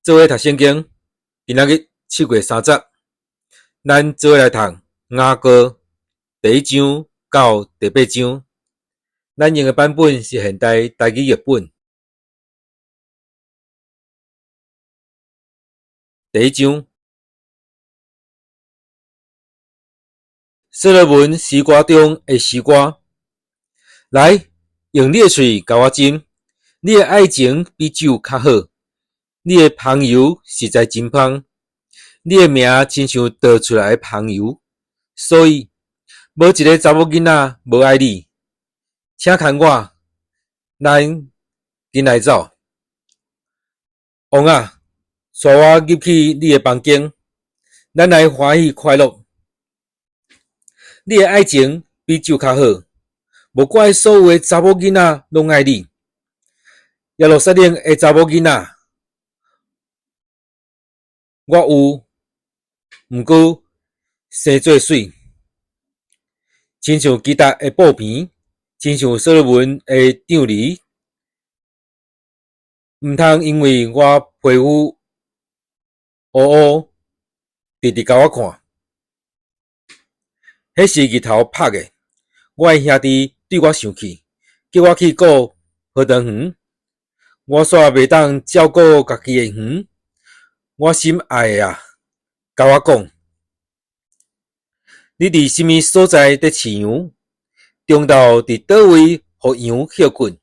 做伙讀聖經，今仔日7月30，咱做伙來讀雅歌第一章到第八章。咱用的版本是現代台語譯本。第一章，所羅門詩歌中的詩歌，來，用你的喙共我斟，你的愛情比酒較好。你的香油實在真芳，你的名親像倒出來的香油，所以無一个查某囡仔無愛你。請牽我，咱緊來走。王啊，帶我入去你的房間，咱來歡喜快樂。你的愛情比酒較好，無怪所有的查某囡仔攏愛你。耶路撒冷的查某囡仔，我有，毋過生做媠，親像基達的布棚，親像所羅門的帳籬，毋通因為我皮膚烏烏，直直共我看。彼是日頭拍的，我的兄弟對我生氣，叫我去顧葡萄園，我煞袂當照顧家己的園。我心愛的啊，共我講，你佇啥物所在佇飼羊？中晝佇佗位予羊歇睏？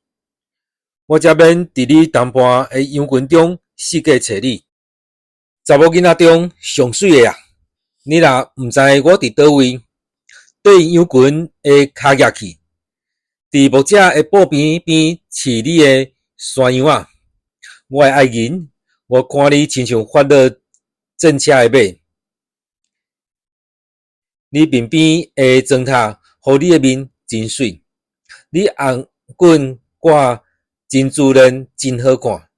我才免佇你同伴的羊群中四界揣你。查某囡仔中上媠的啊，你若毋知我佇佗位，綴羊群的跤跡去，佇牧者的布棚邊飼你的山羊仔。我的愛人，我看你親像法老戰車的馬，你鬢邊的妝塔，予你的面真媠。你頷頸掛珍珠鏈真好看。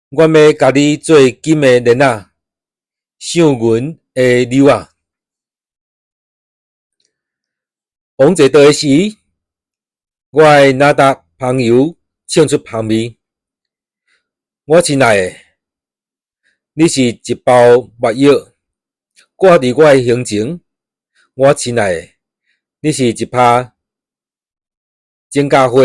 我欲共你做金的鏈仔，繡銀的紐仔。王坐桌的時，我的哪噠香油衝出香味。我親愛的，你是一包沒藥，掛佇我的胸前。我親愛的，你是一葩指甲花，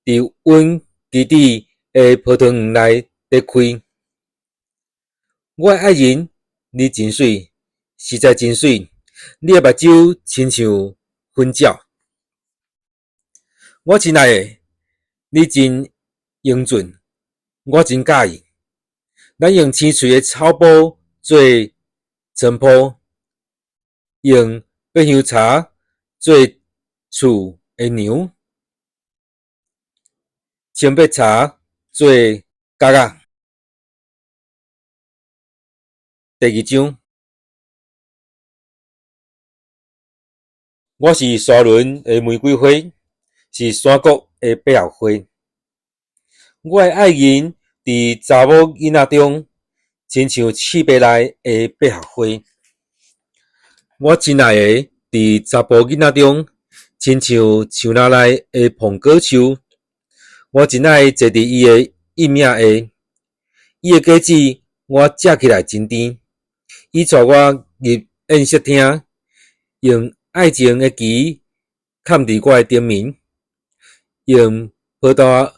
佇阮基地的葡萄園內咧開。我的愛人，你真媠，實在真媠，你的目睭親像粉鳥。我親愛的，你真英俊，我真佮意。咱用青翠的草布做床鋪，用百香柴做厝的梁，青白柴做角仔。第二章，我是沙崙的玫瑰花，是山谷的百合花。我的愛人佇查某囡仔中，親像刺柏內的百合花。我親愛的佇查埔囡仔中，親像樹林內的蘋果樹。我真愛坐佇伊的蔭影下，伊的果子我食起來真甜。伊帶我入宴席廳，用愛情的旗崁佇我的頂面，用葡萄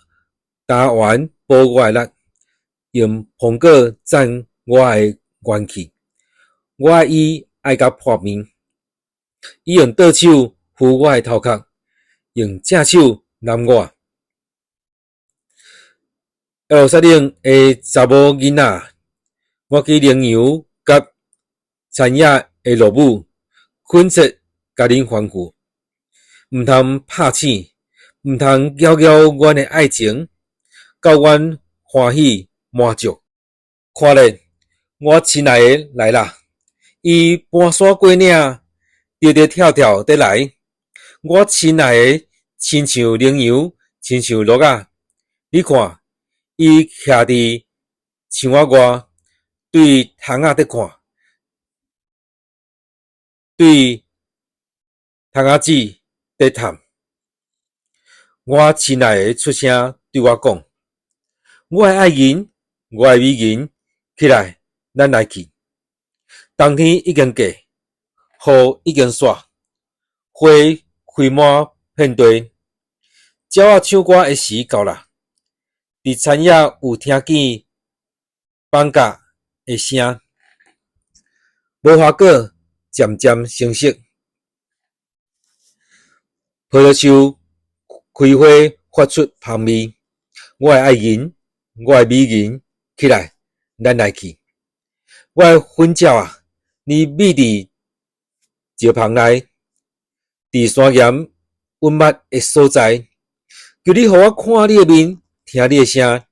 焦丸補我的力，用蘋果讚我的元氣。我愛伊愛甲破病，伊用倒手扶我的頭殼，用正手攬我。耶路撒冷的查某囡仔，我去羚羊佮田野的駱母，懇切共恁吩咐，毋通拍醒，毋通攪擾阮的愛情，到阮歡喜滿足。看咧，我親愛的來啦！伊盤山過嶺，趯趯跳跳佇來。我親愛的親像羚羊，親像駱仔。你看，伊徛佇牆仔外，對窗仔佇看，對窗仔子佇探。我親愛的出聲對我講：我的愛人，我的美人，起來，咱來去。冬天已經過，雨已經煞，花開滿遍地，鳥仔唱歌的時到啦。佇田野有聽見放鴿的聲，無花果漸漸成熟，葡萄樹開花發出芳味。我的愛人，我的美人，起來，咱來去。我的粉鳥啊，你覕佇石棚內，佇山岩隱密的所在，求你予我看你的面，聽你的聲，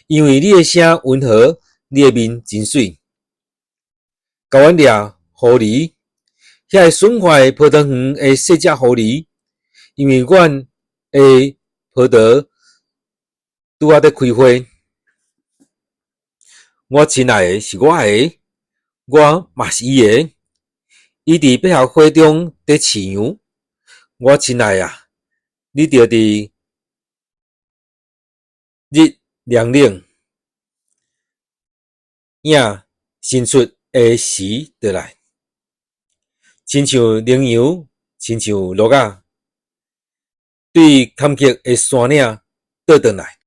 因為你的聲溫和，你的面真媠。共阮掠狐狸，遐會損壞葡萄園的細隻狐狸，因為阮的葡萄拄仔咧開花。我親愛的是我的，我嘛是伊的。伊佇百合花中咧飼羊。我親愛啊，你著佇日涼冷影伸出的時倒來，親像羚羊，親像駱仔，對坎坷的山嶺倒轉來。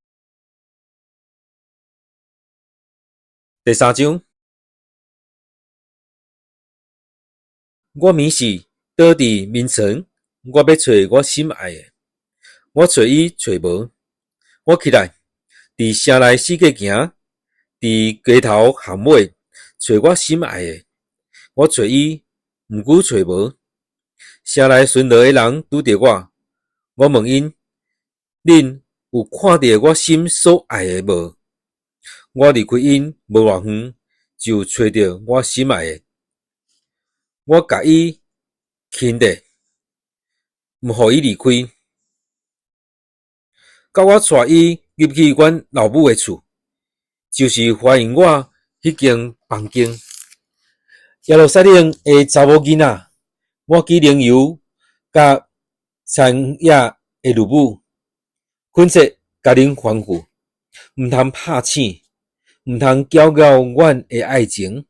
第三章，我暝時倒佇眠床，我欲揣我心愛的，我揣伊揣無，我起來，佇城內四界行，佇街頭巷尾揣我心愛的，我揣伊，毋過揣無。城內巡邏的人拄著我，我問𪜶：恁有看著我心所愛的無？我離開𪜶無偌遠，就揣著我心愛的。我共伊牽著，毋予伊離開，到我帶伊入去阮老母的厝，就是歡迎我彼間房間。耶路撒冷的查某囡仔，我舉靈油佮田野的乳母，懇切共恁吩咐，毋通拍醒，毋通攪擾阮的愛情，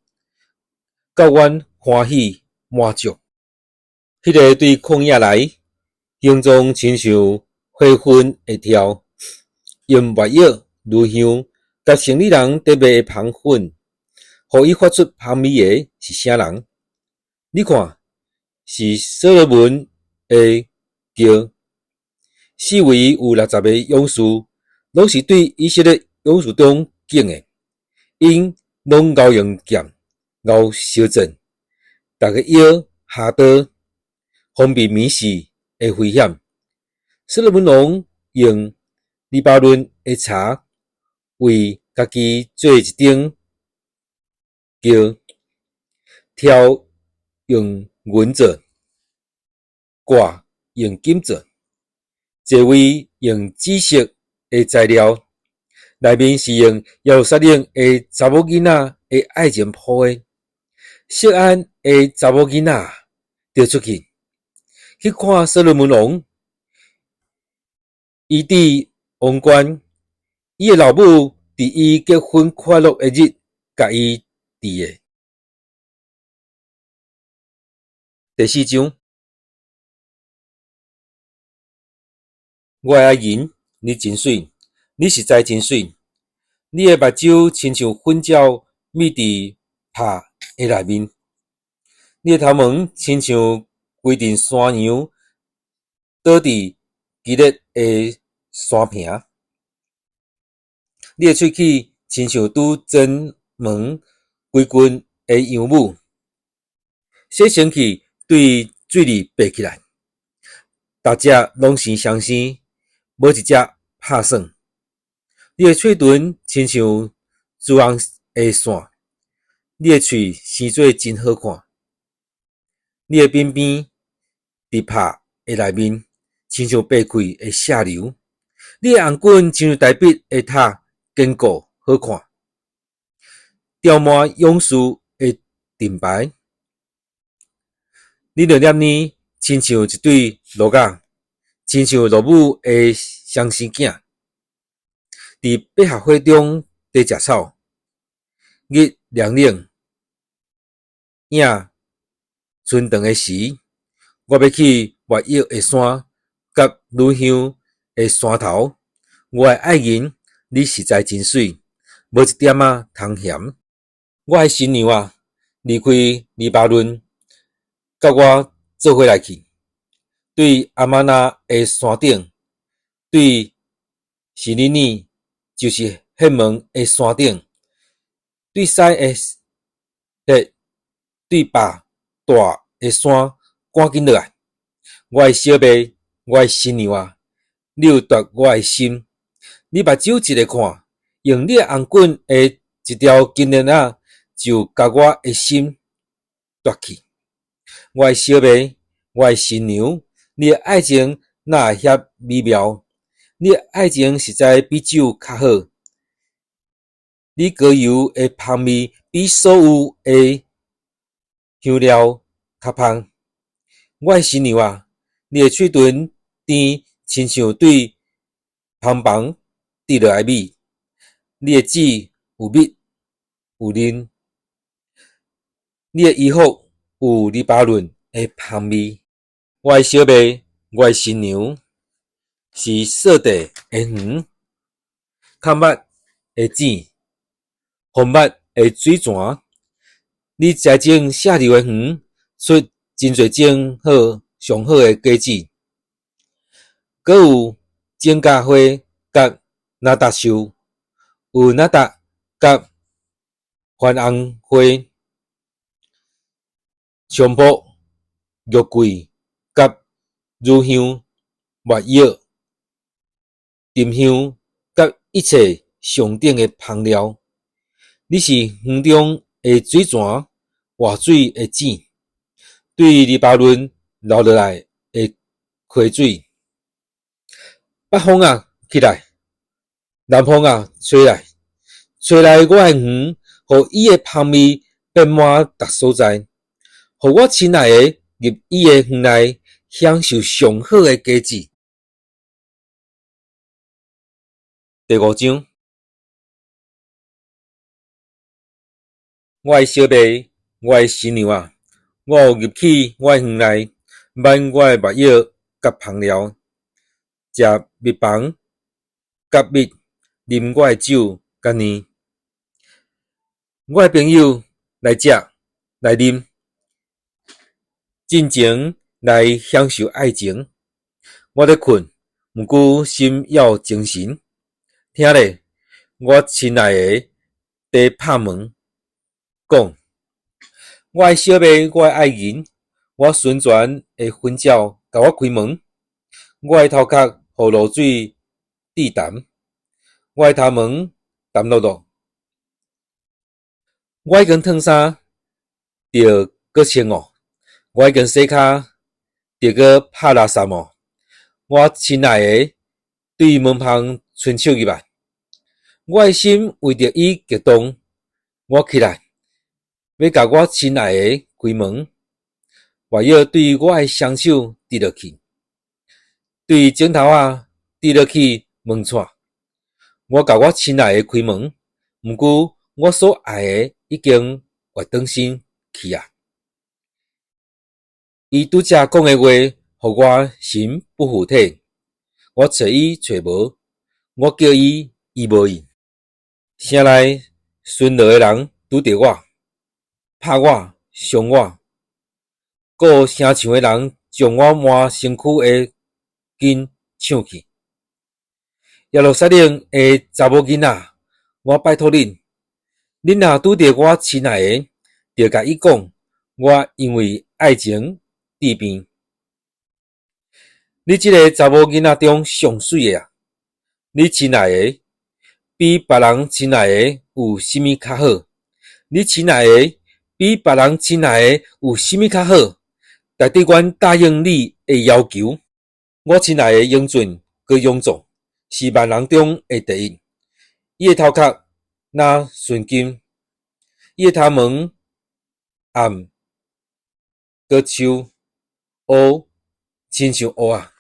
到阮歡喜滿足。彼个對曠野來，形狀親像火熏的柱，用沒藥、乳香佮生理人咧賣的香粉，予伊發出芳味的是啥人？你看，是所羅門的轎，四圍有60个勇士，攏是對以色列勇士中揀的，𪜶攏𠢕用劍，𠢕燒箭，逐个腰下刀，防備暝時的危險。所羅門王用黎巴嫩的柴為家己做一頂轎，柱用銀做，蓋用金做，座位用紫色的材料，內面是用耶路撒冷的查某囡仔的愛情鋪的。錫安的查某囡仔，著出去去看所羅門王，伊佇王冠，伊的老母佇伊結婚快樂的日，共伊治的。第四章，我的愛人，你真媠，你實在真媠，你的目睭親像粉鳥覕佇帕的內面，你的頭毛親像規陣山羊倒佇基列的山坪，你的喙齒親像拄剪毛規群的羊母，洗身軀對水裡爬起來，逐隻攏生雙生，無一隻拍算。你的喙唇親像朱紅的線，你的喙生做真好看。你的鬢邊佇帕的內面，親像白開的石榴。你的頷頸親像大衛的塔，堅固好看，充滿勇士的盾牌。你兩粒耳親像一對駱仔，親像駱母的雙生囝。佇百合花中佇食草，日涼冷，影伸長的時，我欲去沒藥的山，佮乳香的山頭。我的愛人，你實在真媠，無一點仔通嫌。我的新娘啊，離開黎巴嫩，佮我做伙來去，對亞瑪拿的山頂，對示尼珥，就是黑門的山頂，對西的彼對百大的山，趕緊落來。我的小妹，我的新娘啊，你有奪我的心。你目睭一个看，用你的頷頸的一條金鏈仔，就共我的心奪去。我的小妹，我的新娘，你的愛情哪會遐美妙？你的愛情實在比酒較好，你膏油的芳味比所有的香料較芳。我的新娘啊，你的喙唇甜，親像對蜂房滴落來米；你的舌有蜜有奶，你的衣服有黎巴嫩的芳味。我的小妹，我的新娘，是掃地的園，崁蜜的井，蜂蜜的水泉。你栽種石榴的園，出真濟種好上好的果子，閣有指甲花佮哪噠樹，有哪噠佮番紅花、菖蒲、玉桂佮乳香、沒藥、沉香佮一切上等的芳料。你是園中的水泉，活水的井，對黎巴嫩流落來的溪水。北風啊，起來！南風啊，吹來！吹來我的園，予伊的芳味遍滿逐所在，予我親愛的入伊的園內，享受上好的果子。第五章，我的小妹，我的新娘啊，我有入去我的園內，挽我的沒藥佮芳料，食蜜房佮蜜，啉我的酒佮奶。我的朋友來食來啉，盡情來享受愛情。我咧睏，毋過心猶有精神。聽咧，我親愛的佇拍門，講：我的小妹，我的愛人，我純全的薰鳥，共我開門。我的頭殼予露水滴澹，我的頭毛澹漉漉。我已經褪衫，著閣穿哦；我已經洗跤，著閣拍垃圾哦。我親愛的對門縫伸手入來，我的心為著伊激動。我起來，欲共我親愛的開門，沒藥對我的雙手滴落去，對指頭仔滴落去門掣。我共我親愛的開門，毋過我所愛的已經活轉身去矣。伊拄才講的話，予我神不附體。我揣伊揣無，我叫伊，伊無應。城內巡邏的人拄著我，拍我，傷我。顧城牆的人將我滿身軀的筋搶去。耶路撒冷的查某囡仔，我拜託恁，恁若拄著我親愛的，著共伊講，我因為愛情治病。你這个查某囡仔中上媠的啊！你親愛的比別人親愛的有啥物較好？你親愛的比別人親愛的有啥物較好？值得阮答應你的要求。我親愛的英俊閣勇壯，是萬人中的第一。伊的頭殼若純金，伊的頭毛暗閣秋烏，親像烏仔。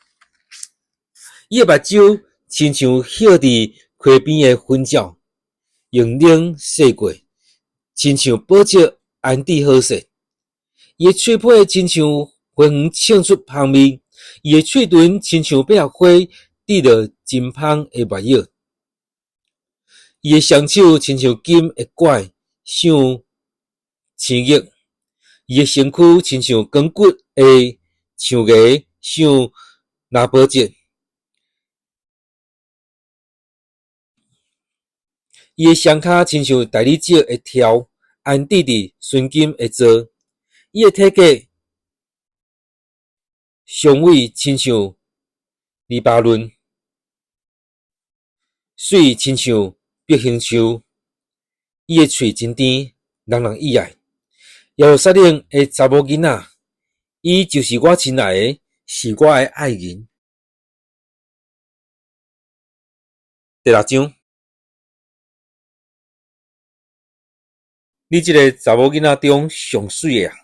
伊的目睭親像歇佇溪溪邊的粉鳥，用冷洗過，親像寶石安置好勢。伊的喙皮親像花園衝出芳味，伊的喙唇親像百合花滴落真芳的沒藥。伊的雙手親像金的拐，像青玉。伊的身軀親像鋼骨的象牙，像藍寶石。伊的雙跤親像大理石的柱，安置佇純金的座。伊的體格雄偉，親像黎巴嫩，媠親像碧杏樹。伊的喙真甜，人人喜愛。耶路撒冷的查某囡仔，伊就是我親愛的，是我的愛人。第六章。你這个查某囡仔中上媠的啊！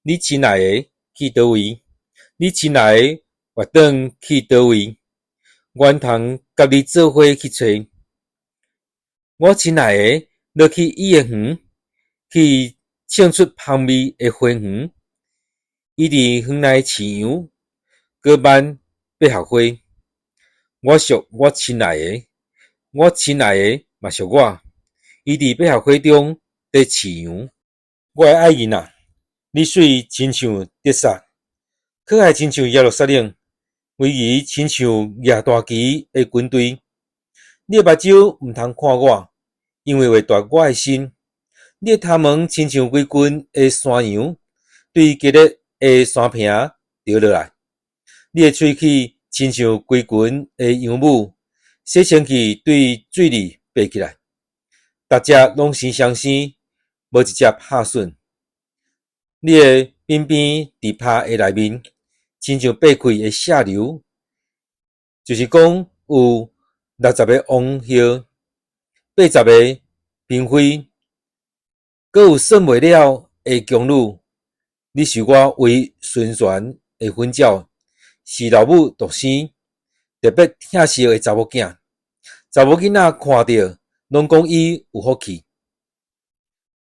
你親愛的去佗位？你親愛的活轉去佗位？阮通佮你做伙去揣。我親愛的落去伊的園，去衝出芳味的花園。伊佇園內飼羊，閣挽百合花。我屬我親愛的，我親愛的嘛屬我。伊佇百合花中佇飼羊。我的愛人啊，你媠親像得撒，可愛親像耶路撒冷，威儀親像舉大旗的軍隊。你的目睭毋通看我，因為會奪我的心。你的頭毛親像規群的山羊，對基列的山坪掉落來。你的喙齒親像規群的羊母，洗清氣對水裡爬起來。逐隻攏生雙生，無一隻拍損。你的鬢邊佇帕的內面，親像擘開的瀉流，就是講有60個王后，80個嬪妃，閣有算袂了的宮女。你是我唯純全的粉鳥，是老母獨生，特別疼惜的查某囝。查某囡仔看著，攏講伊有福氣。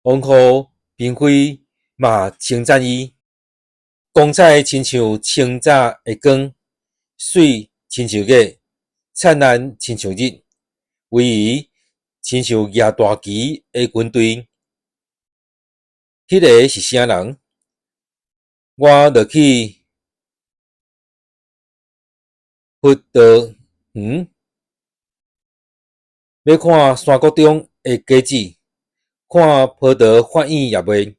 王后、嬪妃嘛稱讚伊，光彩親像清早的光，媠親像月，燦爛親像日，威儀親像舉大旗的軍隊。彼个是啥人？我落去葡萄園，欲看山谷中的果子，看葡萄發莖抑未，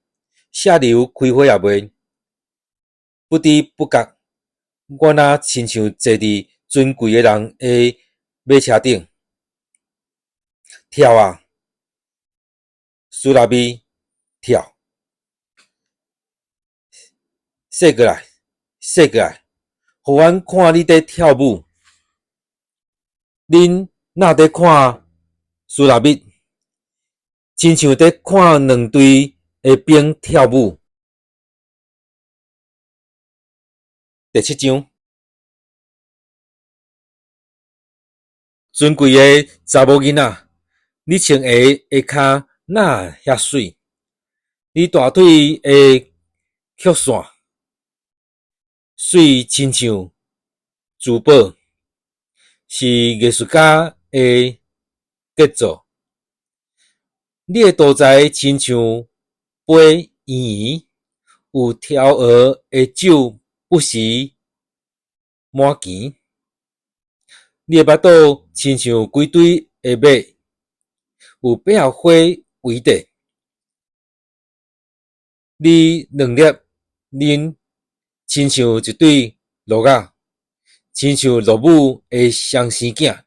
石榴開花抑未？不知不覺，我若親像坐佇尊貴的人的馬車頂，跳啊，書拉密跳，踅過來，踅過來，予阮看你佇跳舞。恁若佇看書拉密，親像佇看兩隊的兵跳舞。第七章，尊貴的查某囡仔，你穿鞋的跤哪遐媠？你大腿的曲線，媠親像珠寶，是藝術家的傑作。你的肚臍親像杯圓圓，有調和的酒不時滿墘。你的腹肚親像規堆的麥，有百合花圍著。你兩粒奶親像一對鹿仔，親像鹿母的雙生囝。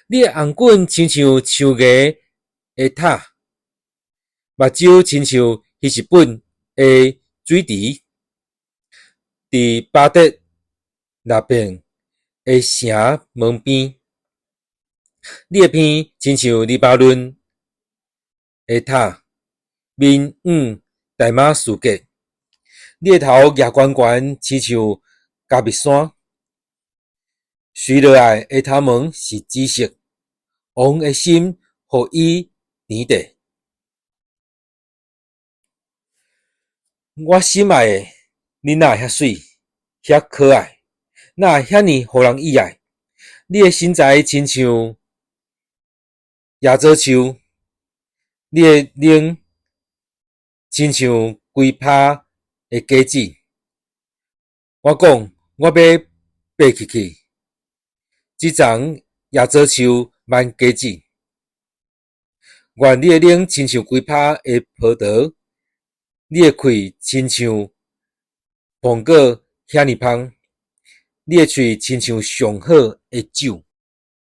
你的頷頸親像象牙的塔，目睭親像希實本的水池，佇巴特拉便的城門邊。你的鼻親像黎巴嫩的塔，面向大馬士革。你的頭舉懸懸，親像迦密山。垂落來的頭毛是紫色，王的心予伊甜著。我心愛的，你哪會遐媠，遐可愛，哪會遐爾予人意愛？你的身材親像椰棗樹，你的臉親像歸拍的果子。我講，我欲爬起去，這叢椰棗樹挽果子。願你的臉親像歸拍的葡萄，你的氣親像蘋果遐爾芳，你的喙親像上好的酒。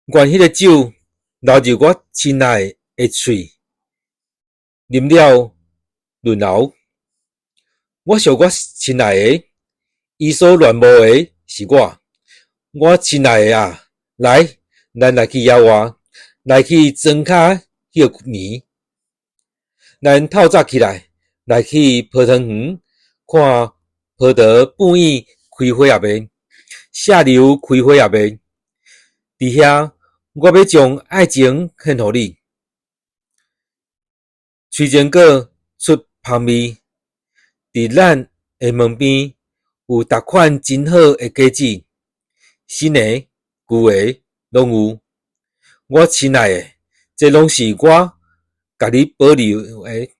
願彼个酒流入我親愛的喙，啉了潤喉。我屬我親愛的，伊所戀慕的是我。我親愛的啊，來，咱來去野外，來去莊跤歇暝。咱透早起來，來去葡萄園，看葡萄半倚開花抑未，石榴開花抑未。佇遐，我欲將愛情獻予你。催情果出芳味，佇咱的門邊有逐款真好的果子，新的、舊的攏有。我親愛的，這攏是我共你保留的。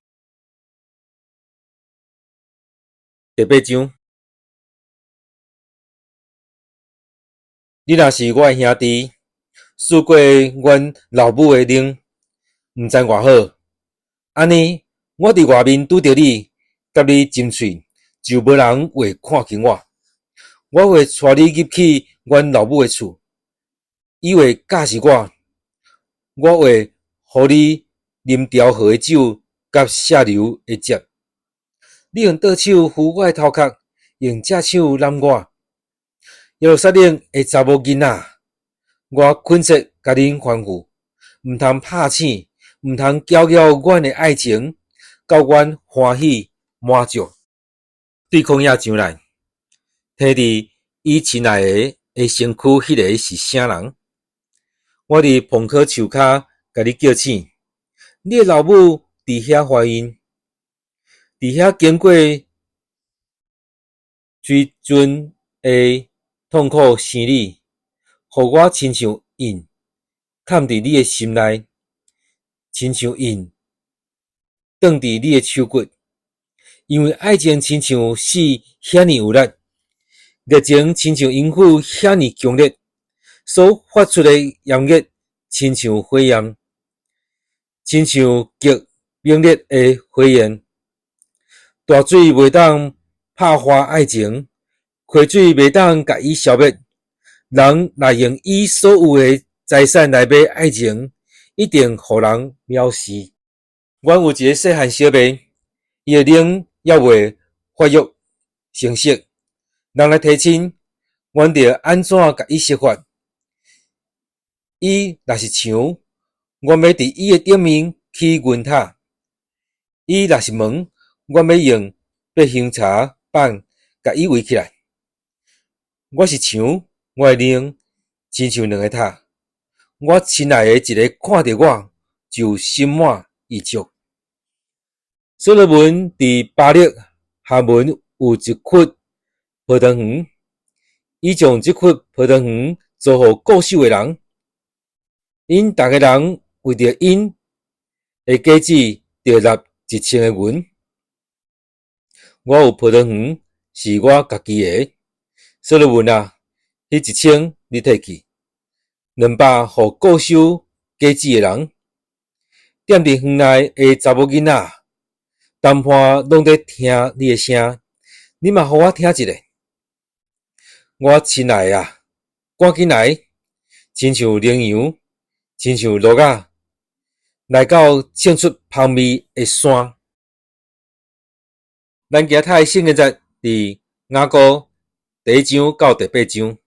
第八章，你若是我的兄弟，試過阮老母的奶，毋知偌好。按呢，我佇外面拄著你，佮你親喙，就無人會看輕我。我會帶你入去阮老母的厝，伊會教示我，我會予你啉調和的酒佮石榴的汁。你用倒手扶我的頭殼，用正手攬我。耶路撒冷的查某囡仔，我懇切共恁吩咐，毋通拍醒，毋通攪擾阮的愛情，到阮歡喜滿足。對曠野上來，伻佇伊親愛的的身軀，彼个是啥人？我佇蘋果樹跤共你叫醒，你的老母佇遐懷孕，佇遐經過水準的痛苦生你，予我親像印崁佇你的心內，親像印斷佇你的手骨。因為愛情親像死遐爾有力，熱情親像淫婦遐爾強烈，所發出的炎熱親像火焰，親像極猛烈的火焰。大水袂當拍化愛情，溪水袂當共伊消滅。人若用伊所有的財產來買愛情，一定予人藐視。阮有一个細漢小妹，伊的奶猶未發育成熟，人來提親，阮著按怎共伊釋法？伊若是牆，阮欲佇伊的頂面起銀塔；伊若是門，阮欲用白香柴板共伊圍起來。我是牆，我的奶親像兩个塔。我親愛的一个看著我，就心滿意足。所羅門佇巴力哈門有一窟葡萄園，伊將這窟葡萄園租予固守的人，𪜶逐个人為著𪜶的果子，著納1000个銀。我有葡萄園，是我家己的。所羅門啊，彼1000你提去，200予固守果子的人。踮佇園內的查某囡仔，同伴攏咧聽你的聲，你嘛予我聽一下。我親愛的啊，趕緊來，親像羚羊，親像駱仔，來到衝出芳味的山。咱今仔讀的聖經節佇雅歌第一章到第八章。